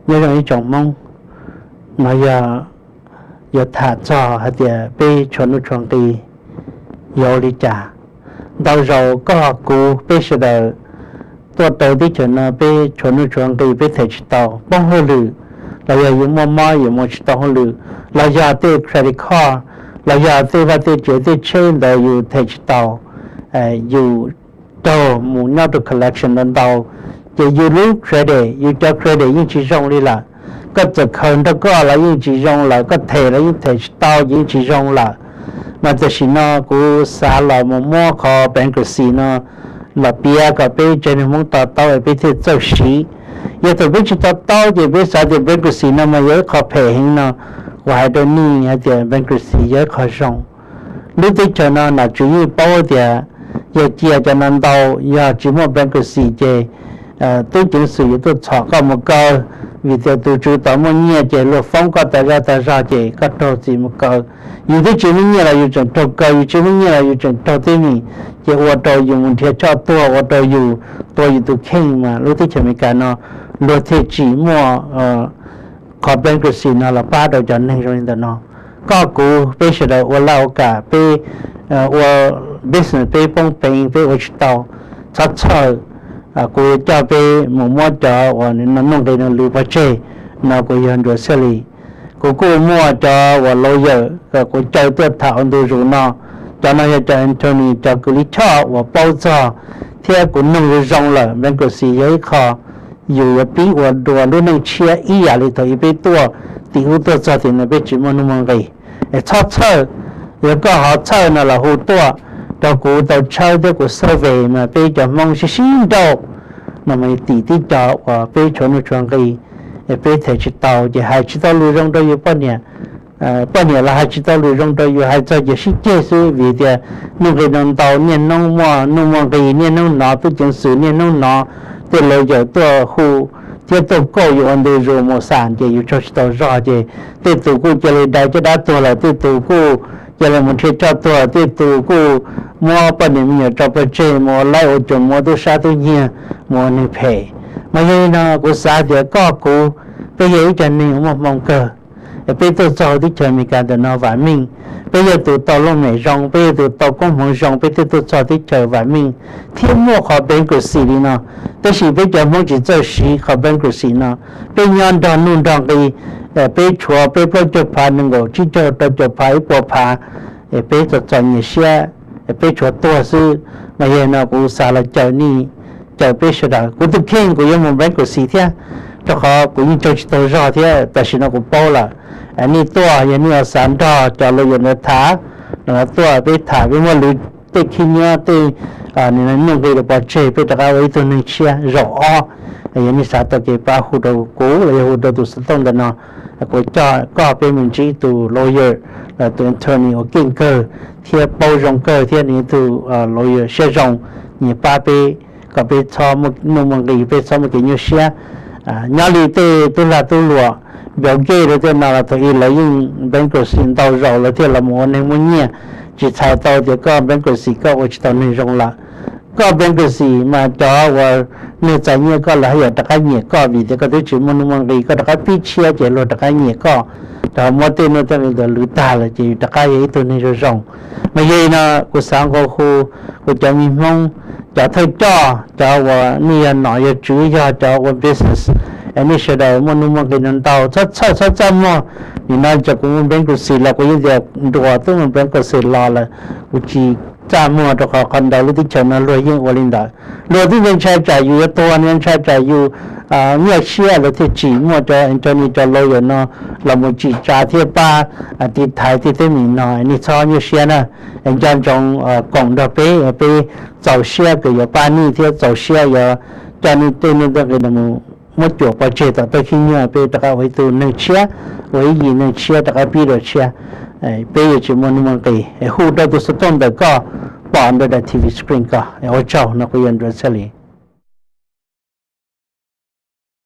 Nyob zoo ib tsoom Hmoob, no yog yuav tham txog hais tias peb tshuav nuj tshuav nqi yuav ua li cas. Ntau zaus koj kuv peb sawv daws tuaj rau teb chaws no peb tshuav nuj tshuav nqi peb them tsis tau poob hauj lwm, los yog yus muaj mob yus mus tsis tau hauj lwm, los yog tej credit card, los yog tej vaj tej tsev tej tsheb ntawd yus them tsis tau, yus raug mus nyob rau collection ntau ntau, ces yus lub credit, yus cov credit yeej tsis zoo li lawm. Koj txawm khaws nrog koj los yeej tsis zoo lawm, koj them los yeej them tsis tau ces yeej tsis zoo lawm. Mas tam sim no kuv xav los mus muab qhov bankruptcy no los piav kom peb tsev neeg Hmoob to taub es peb thiaj txawj siv. Yog thaum peb tsis to taub ces peb xav tias bankruptcy no mas yog ib qho phem heev no. Kuv hais rau nej hais tias bankruptcy yog ib qho zoo. Lub teb chaws no nom tswv yeej paub tias yog cia cov no ntau, yog tsis muaj bankruptcy ces tub ceev xwm yuav tuaj txhom koj mus kaw, vim tias tus tswv tau muaj nyiaj ces luag foob koj tas zog tas zog ces koj raug txim mus kaw. Yus twb tsis muaj nyiaj los yus tseem raug kaw, yus tsis muaj nyiaj los yus tseem raug teeb meem, ces ua rau yus mus nrhiav choj tuag, ua rau yus tua yus tus kheej. Mas lub teb chaws Amelikas no luag thiaj tsim muaj qhov bankruptcy no los pab rau cov neeg zoo li ntawm no. Koj kuv peb sawv daws ua laj ua kam, peb ua business peb poob peev peb ua tsis tau, txhob txhawj. Kuv coj peb mus muab cov uas nuj nqi no lwv pov tseg no kuv yog Nruas Xaj Lis. Kuv kuj muaj cov uas lawyer kuv caw tuaj tham ua ntu zus no. Cov no yog cov attorney, cov kws lij choj uas paub txog thiab kuv nug zoo zoo lawm. Bankruptcy yog ib qho yus yuav pib ua dua lub neej tshiab ib yam li thaum ub peb tuaj tim ub tuaj txog tim no peb tsis muaj nuj muaj nqis. Es txhob txhawj, yog koj ho txhawj no los hu tuaj rau kuv tau tshawb thiab kuv survey mas peb cov Hmoob sib sib nrauj no mas tim tib co uas peb tshuav nuj tshuav nqi, es peb them tsis tau ces hais tsis tau lus zoo rau yus poj niam. Poj niam los hais tsis tau lus zoo rau yus, hais txog ces sib ceg xwb vim tias nuj nqi no ntau, niaj hnub muaj nuj muaj nqis, niaj hnub hnov tub ceev xwm, niaj hnub hnov tej lawyer tuaj hu thiab tuaj kauj yus ua ntu zus mus xam ces yus tsaug tsis tau zog ces tej tus kuj cia li dai caj dab tuag lawm, tej tus kuj cia li mus nrhiav choj tuag, tej tus kuj muab poj niam me nyuam tso pov tseg mus ua laib ua coos, mus ua tub sab tub nyiag, mus ua neeg phem. Mas yog li no kuv xav tias koj kuv peb yog ib co neeg uas muaj hmoo kawg, es peb tuaj txog teb chaws Amelikas ntawm no vam meej. Peb yog tus tau looj mem zoo, peb yog tus tau koob hmoov zoo, peb thiaj tuaj txog teb chaws vam meej thiab muaj qhov bankruptcy li no. Tab sis peb cov Hmoob tsis txawj siv qhov bankruptcy no, peb nyob nrog nuj nrog nqi, peb tshuav peb plaub caug phav, nees nkaum, tsib caug, rau caum phav, ib puas phav, es peb txom txom nyem siab, peb tshuav tuag xwb. Mas yog no kuv xav los caw nej, caw peb sawv daws. Kuv tus kheej kuv yuav mus bankruptcy thiab, rau qhov kuv yeej tsaug tsis tau zog thiab tam sim no kuv paub lawm. Nej tuaj, yog nej xav nrog cov lawyer ntawd tham, tuaj peb tham, peb muab lwv tej khib nyiab, tej nuj nqi rau pov tseg, peb rov qab ua ib tug neeg tshiab zaum ob. Yog nej xav tau kev pab hu rau kuv los yog hu rau tus xov tooj ntawm no, kuv coj koj peb mus ntsib tus lawyer, tus attorney uas keej kawg thiab paub zoo kawg thiab nws tus lawyer siab zoo, nyias pab peb kom peb txhob muaj nuj muaj nqis, peb txhob muaj kev nyuaj siab. Nyob li tej tub lag tub luam, Bill Gates rau tej no los thaum ub lawv yeej bankruptcy ntau zaus lawv thiaj los mus ua neeg muaj nyiaj. Tsis txhais tau tias koj bankruptcy koj ua tsis tau neeg zoo lawm. Koj bankruptcy mas cov uas neeg txais nyiaj koj lawv haj yam rov qab nyiam koj vim tias koj twb tsis muaj nuj muaj nqis, koj rov qab pib tshiab ces luag rov qab nyiam koj. Rau qhov muab tej nuj tej nqi ntawd lwv tag lawm ces yus rov qab yog ib tug neeg zoo zoo. Mas yog li no kuv xav nqua hu kuv cov me Hmoob, cov thawj coj, cov uas nej yog nom yog tswv, yog cov ua business, es nej sawv daws muaj nuj muaj nqis no ntau, txhob txhawj, txhob txaj muag. Nim no ces kuv mus bankruptcy los kuv yeej tias Nruas twb mus bankruptcy los lawm, kuv tsis txaj muag rau qhov qhov ntawd lub teb chaws no luag yeej ua li ntawd. Luag twb ntshai tsam yus yuav tuag, ntshai tsam yus nyuaj siab, luag thiaj tsim muaj cov attorney, cov lawyer no los mus tsim tsa thiab pab tiv thaiv tej teeb meem no. Nej txhob nyuaj siab na, nco ntsoov koom nrog peb, peb txaus siab kws yuav pab nej thiab txaus siab yuav coj nej tej nuj tej nqi no mus muab cuam pov tseg tom tawb khib nyiab, peb rov qab ua ib tug neeg tshiab, ua ib yim neeg tshiab rov qab pib dua tshiab. Peb yuav tsis muaj nuj muaj nqis. Hu rau tus xov tooj ntawm koj pom ntawm daim T V screen ko. Ua tsaug, no kuv yog Nruas Txhiaj Lis.